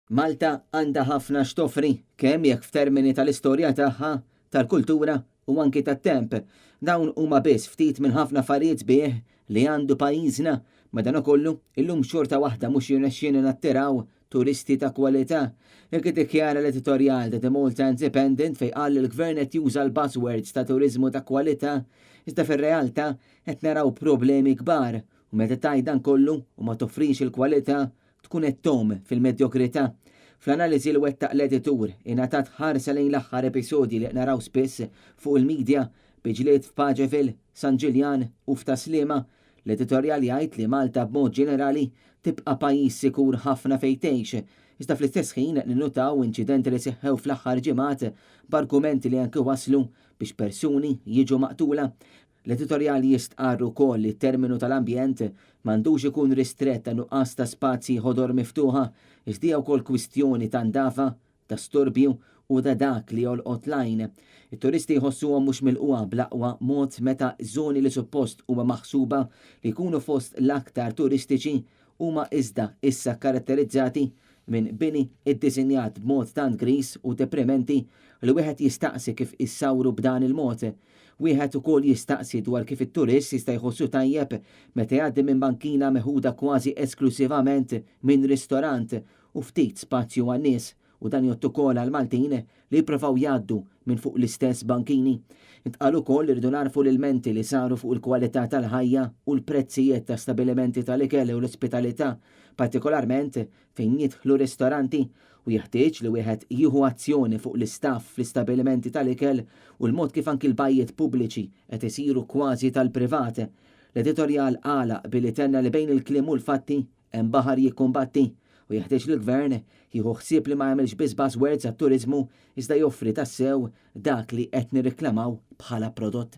Malta għandha ħafna x'toffri, kemm jekk f'termini tal-istorja tagħha, tal-kultura u anki tat-temp. Dawn huma biss ftit minn ħafna affarijiet sbieħ li għandu pajjiżna. Madankollu, illum xorta waħda mhux jirnexxielna nattiraw turisti ta' kwalità. Hekk iddikjara l-editorjal ta' The Malta Independent fejn qal li l-Gvern qed juża l-buzzwords ta' turiżmu ta' kwalità iżda fir-realtà qed naraw problemi kbar u meta tgħid dan kollu u ma toffrix il-kwalità tkun qed tgħum fil-medjokrità. Fl-analiżi li wettaq l-editur, ingħatat ħarsa lejn l-aħħar episodji li qed naraw spiss fuq il-media bi ġlied f'Pageville, San Ġiljan u f'Tas-Sliema. L-editorjal jgħid li Malta b'mod ġenerali tibqa' pajjiż sikur ħafna fejn tgħix, iżda fl-istess ħin qed ninnutaw inċidenti li seħħew fl-aħħar ġimgħat b'argumenti li anki wasslu biex persuni jiġu maqtula. L-editorjal jistqarr ukoll li t-terminu tal-ambjent m'għandux ikun ristrett għal nuqqas ta' spazji ħodor miftuħa, iżda hija wkoll kwistjoni ta' ndafa, ta' storbju u ta' dak li jolqot l-għajn. It-turisti jħossuhom mhux milqugħa bl-aqwa mod meta żoni li suppost huma maħsuba li jkunu fost l-aktar turistiċi huma iżda issa kkaratterizzati minn bini ddisinjat b'mod tant griż u deprimenti li wieħed jistaqsi kif issawru b'dan il-mod. Wieħed ukoll jistaqsi dwar kif it-turist jista' jħossu tajjeb meta jgħaddi minn bankina meħuda kważi esklussivament minn ristorant u ftit spazju għan-nies, u dan jgħodd ukoll għall-Maltin li jipprovaw jgħaddu minn fuq l-istess bankini. Intqal ukoll li rridu nagħrfu l-ilmenti li saru fuq il-kwalità tal-ħajja u l-prezzijiet ta' stabilimenti tal-ikel u l-ospitalità, partikolarment fejn jidħlu ristoranti, u jeħtieġ li wieħed jieħu azzjoni fuq l-istaff fl-istabilimenti tal-ikel u l-mod kif anki l-bajjiet pubbliċi qed isiru kważi tal-privat. L-editorjal għalaq billi tenna li bejn il-kliem u l-fatti hemm baħar jikkumbatti u jeħtieġ li l-Gvern jieħu ħsieb li ma jagħmilx biss buzzwords għat-turiżmu iżda joffri tassew dak li qed nirriklamaw bħala prodott.